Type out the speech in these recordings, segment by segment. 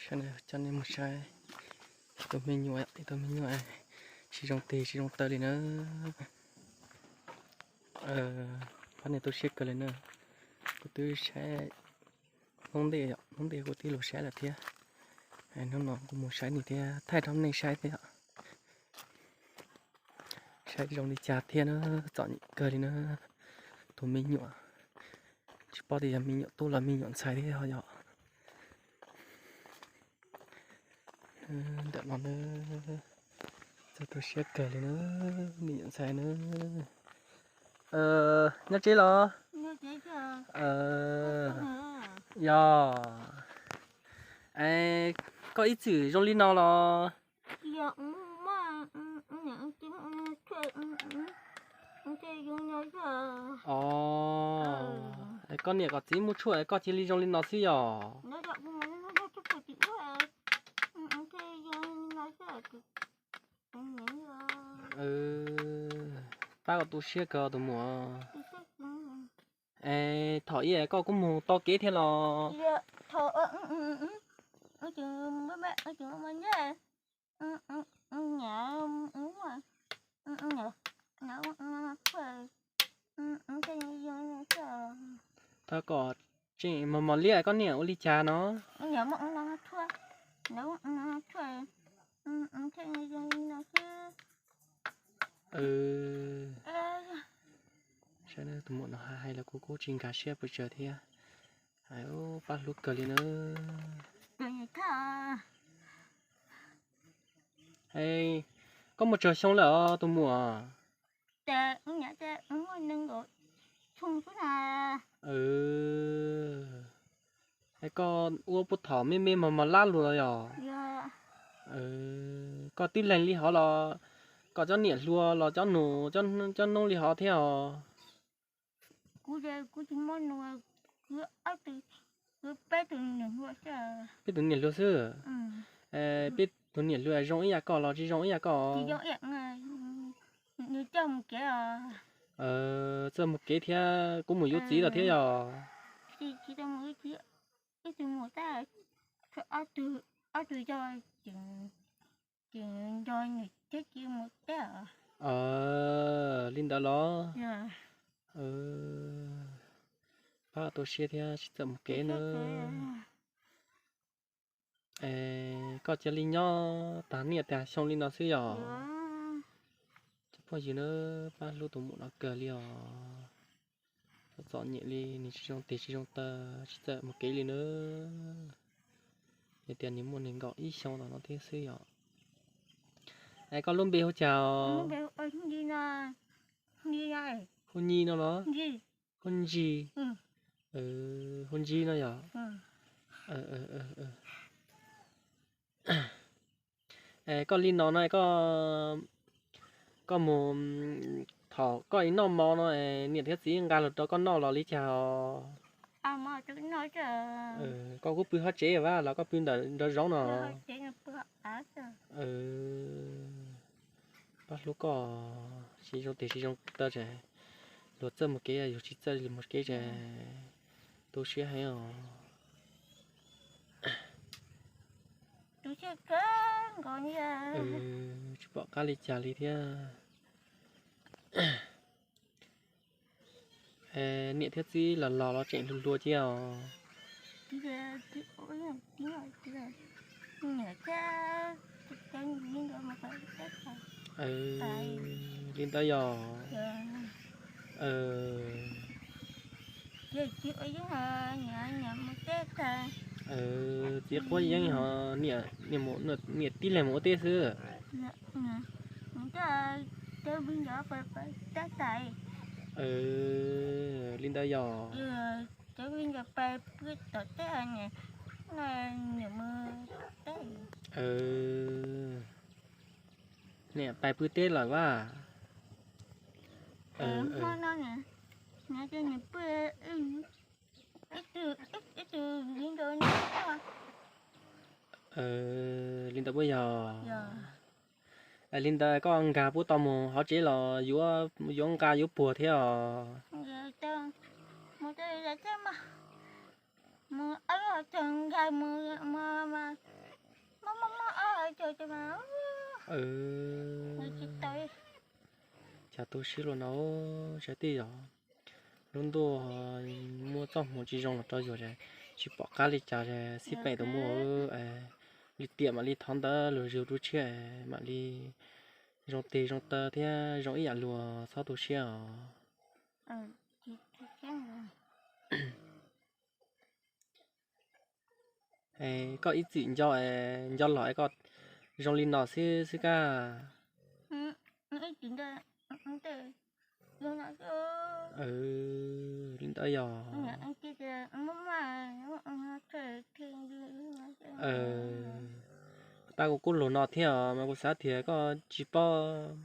Saib, coj nej mus saib tus me nyuam, ib tug me nyuam tsis zoo tes tsis zoo taw li na. Pab niam tu siab kawg li na. Kuv twb saib hnub ntej, hnub ntej kuv twb los saib lawm thiab. Hnub no kuv mus saib nws thiab thaij rau nej saib thiab. Saib zoo li cas thiab na, txom nyem kawg li na. Tus me nyuam, tsis paub tias yog me nyuam tub los me nyuam ntxhais thiab ho yog. Ntawm no na, txog tu siab kawg li na, me nyuam ntxhais na. Nyob tsev los? Yog. Es koj ib txwm zoo li no los? Os, koj niam kom txiv muab tshuaj es koj cia li zoo li no xwb yog? Pab koj tu siab kawg tus muam. Es thaum ub koj kuj mus tau kev thiab los? Thov kom tseem mos mos liab koj niam ua li cas no? Saib tus muam no hais los kuv kuj tsis nkag siab pes tsawg thiab. Pab hlub kawg li na. Koj muaj tsawg xyoo lawm os tus muam? Es koj ua puag thaum me me mos mos lab lug los yog? Koj twb leeg li hov los koj cov niam hluas los cov nus cov noob li hov thiab os? Peb tus niam hluas xwb. Peb tus niam hluas zoo ib yam koj los tsis zoo ib yam koj? Txawj mus kev thiab kuv mus yuav txiv los thiab yog? Li ntawd los? Pab tu siab thiab tsis txawj mus kev na. Koj cia li nyob tag niaj tag xyoo li no xwb yog? Cov phooj ywg na, pab hlub tus muam no kawg li os. Txom nyem li nws tsis zoo tes tsis zoo taw tsis txawj mus kev li na. Yog tias nws muaj nees nkaum ib xyoo los no thiab xwb yog. Es koj lub npe hu cas? Hu Nyi no los? Hu Nyi. Hu Nyi no yog? Koj li no no, koj mus, thaum koj noj mov no niam thiab txiv nqa los rau koj noj los li cas os? Koj kuj pw hauv tsev vas los koj pw ntawm nraum zoov no? Pab hlub koj, tsis zoo tes tsis zoo taw ces luag txawj mus kev yus tsis txawj mus kev ces tu siab heev os. Tsis pom qab li cas li thiab. Niam thiab txiv los los los tseem hluas hluas thiab os. Li ntawd yog. Txiv quab yeeb ho niam tib leeg mus ua teb xwb. Li ntawd yog. Niam pais pw teb lawm vas. Li ntawd puas yog? Li ntawd koj nkag puas tau mus hauv tsev los yuav nqa yuav puag thiab os? Mus nkag mus Cas tu siab luaj no, sawv tij yog lub ntuj muaj txoj hmoov tsis zoo los rau yus, tsis pom qab li cas, xij peem tus muam, lim tiam mam li thov ntawd los yug dua tshiab mam li zoo tes zoo taw thiab zoo ib yam luag, txhob tu siab os. Koj ib txwm nco, nco los es koj zoo li no xwb xwb kab. Li ntawd yog, tab kuv kuj lug no thiab os, mas kuv xav tias koj tsis paub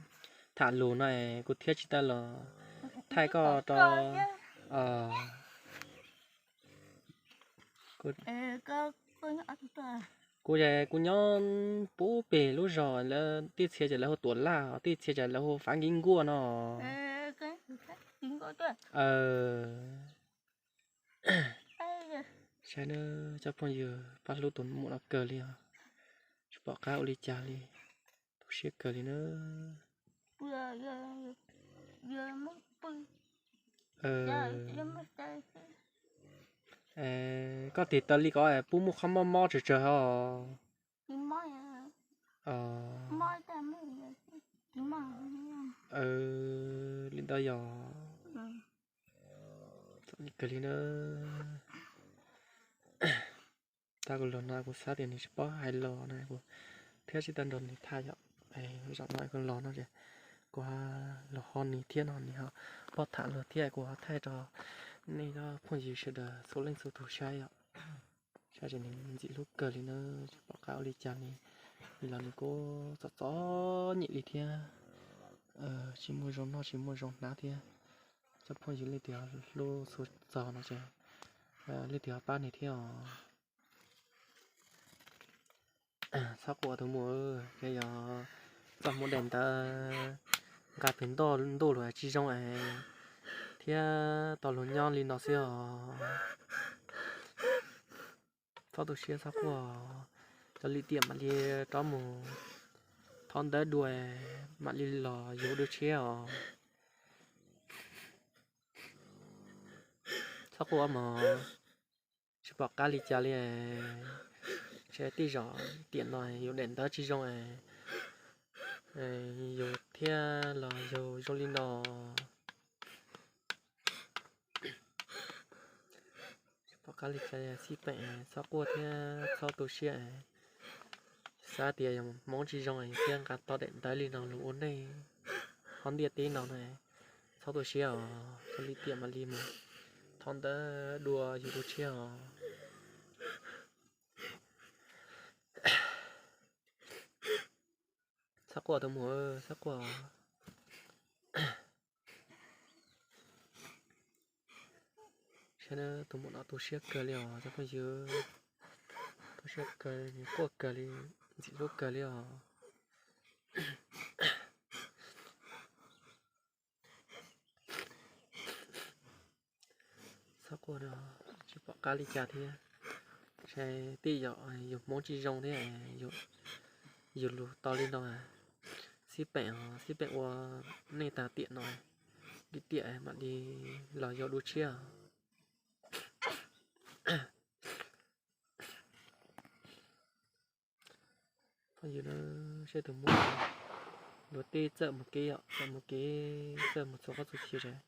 tham lus no es kuv thiaj tsis tau los thaij koj rau. Kuv, kuv nyob puag pem lub zos lawv, tij txhia ces lawv hu Tuam Laj, tij txhia ces lawv hu Fab Nkib Nkuaj no. Saib na, cov phooj ywg, pab hlub tus muam no kawg li os, tsis pom qab ua li cas li, tu siab kawg li na. Koj tig taw li ko pub muaj qhov mob mob tsawg tsawg os. Li ntawd yog, txom nyem kawg li na. Tag kuv los no kuv xav tias nws tsis paub hais los no kuv thiaj tsis tau nrog nws thaij yom. Zaum no kuv los no ces kuv los ho nws thiab no nws ho paub tham luag thiab kuv ho thaij rau nej cov phooj ywg sawv daws txhua leej txhua tus saib yom. Saib ces nws ntxim hlub kawg li na, tsis pom qab ua li cas li, los nws kuj txom txom nyem li thiab, tsis muaj zoo noj tsis muaj zoo hnav thiab. Cov phooj ywg leej twg hlub txhua txog no ces leej twg ho pab nws thiab os. Txhob quaj tus muam, ces yog txoj hmoov daim ntawv nqa pem ntoj ntuj lug tsis zoo es thiab tau lug nyob li no xwb os. Txhob tu siab txhob quaj, cov lim tiam mam li rov mus thov ntawv dua, mam li los yug dua tshiab os. Txhob quaj mog, tsis pom qab li cas li. Ntshe tej zaum tiam no yus daim ntawv tsis zoo, yus thiaj los yug zoo li no. Tsis pom qab li cas, xij peem, txhob quaj thiab txhob tu siab. Xav tias yog hmoov tsis zoo yus thiaj nqa tau daim ntawv li no lug ua neej hauv ntiaj teb no na. Txhob tu siab os, cov lim tiam mam li mus thov ntawv dua yug dua tshiab os. Txhob quaj tus muam, txhob quaj. Saib tus muam no tu siab kawg li os cov phooj ywg, tu siab kawg, nws quaj kawg li, ntxim hlub kawg li os. Txhob quaj, tsis pom qab li cas thiab. Ntshe tej zaum yus hmoov tsis zoo thiab, yus lug tau li no. Xij peem, xij peem ua neej tag tiam no, lim tiam mam li los yug dua tshiab. Phooj ywg na, saib tus muam, luag tej txawj mus kev yom, txawj mus kev, txawj mus txhua qhov txhua chaw.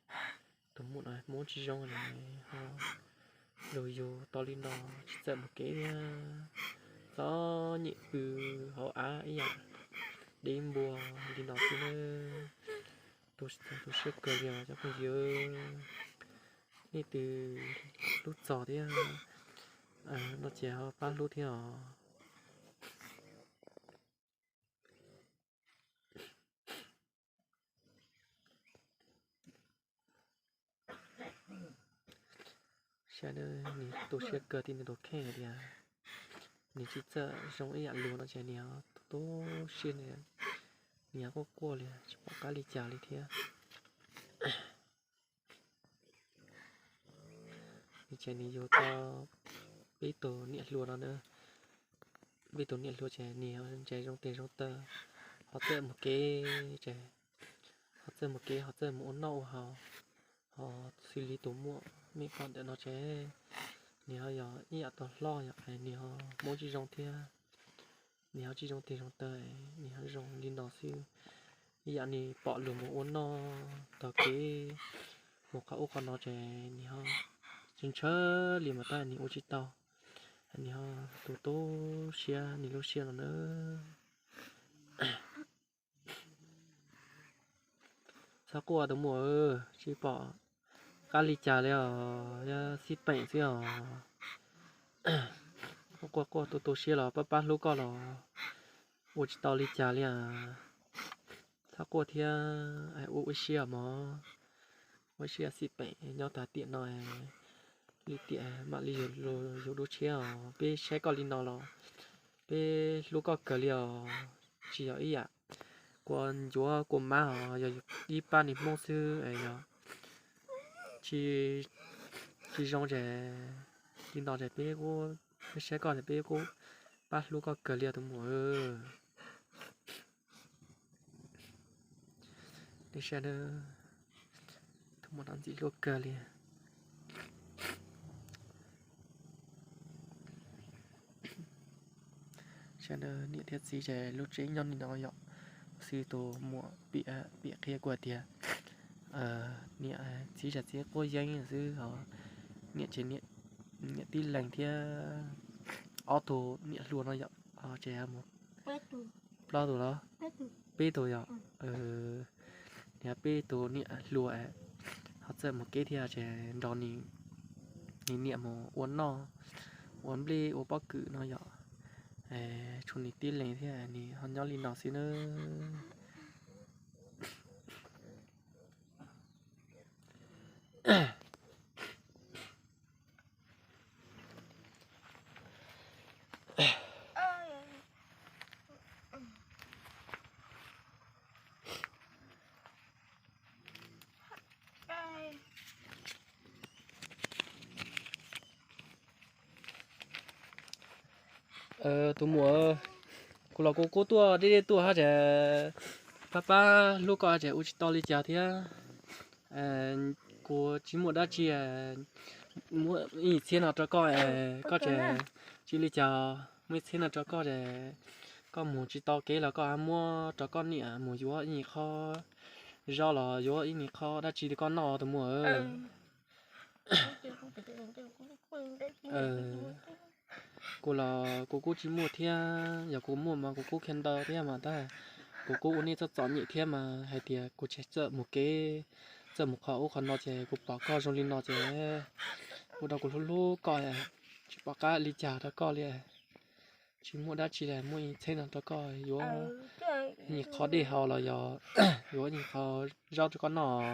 Tus muam no hmoov tsis zoo na, ho lug yug tau li no tsis txawj mus kev thiab, txom nyem pw hauv av ib yam dib npua li no xwb na. Tu, tu siab kawg li os cov phooj ywg. Nej twg hlub txog thiab no ces ho pab hlub thiab os. Saib, nws tu siab kawg thiab nws tus kheej hais tias nws tsis txawj zoo ib yam luag no ces nws tu siab, nws quaj quaj li tsis pom qab li cas li thiab. Nws ces nws yug tau peb tug niam hluas no na, peb tus niam hluas ces nws ntses zoo tes zoo taw, ho txawj mus kev ces, ho txawj mus kev ho txawj mus ua noj ua haus, ho xws li tus muam me pom ntawm no ces nws ho yog ib yam tau hlob yom, nws ho muab tsis zoo thiab, nws ho tsis zoo tes zoo taw, nws ho zoo li no xwb. Ib yam nws pom luag mus ua noj taug kev, mus qhov ub qhov no ces nws ho tsis ntshaw li mas tab nws ua tsis tau, nws ho tu tu siab nws lub siab no na. Txhob quaj tus muam, tsis pom qab li cas li os, yog xij peem xwb os. Quaj quaj tu tu siab los pab pab hlub koj los ua tsis tau li cas li as. Txhob quaj thiab, ua ib siab mog, ua ib siab xij peem nyob tag tiam no, li tiam mam li yug dua tshiab os. Peb saib koj li no los peb hlub koj kawg li os, tsis yog ib yam kua ncuav kua mab os, yog ib pab niag Hmoob xwb es yog tsis, tsis zoo ces li no ces peb kuj, peb saib koj ces peb kuj pab hlub koj kawg li os tus muam. Nej saib na, tus muam no ntxim hlub kawg li. Saib na, niam thiab txiv ces lub tsev nyob li no yom, xwb tus muam piav qhia kuv hais tias niam txiv ces txiv quav yeeb xwb os, niam ces niam tib leeg thiab ob tug niam hluas no yom, ces plaub tus los peb tus yom, niam peb tus niam hluas ho txawj mus kev thiab ces nrog nws niam mus ua noj, ua nplej ua pob kws no yom, tshuav nws tib leeg thiab nws ho nyob li no xwb nawb. Tus muam, kuv los kuv kuj tuaj deb deb tuaj hab ces pab pab hlub koj ces ua tsis tau li cas thiab. Kuv tsis muaj dab tsi, muab ib txhiab no rau koj, koj ces tsis li cas, muab ib txhiab no rau koj ces koj mus tsis tau kev los koj ho muab rau koj niam mus yuav ib qho zaub los yuav ib qho dab tsi rau koj noj tus muam. Kuv los kuv kuj tsis muaj thiab, yog kuv muaj mas kuv kuj khiav ntawd thiab mas tab kuv kuj ua nej txom txom nyem thiab mas hais tias kuv tseem txawj mus kev, txawj mus qhov ub qhov no ces kuv pom koj zoo li no ces ua rau kuv hlub hlub koj, tsis pom qab li cas rau koj li. Tsis muaj dab tsi li, muaj ib txhiab no rau koj yuav ib qho dej haus los yog yuav ib qho zaub rau koj noj.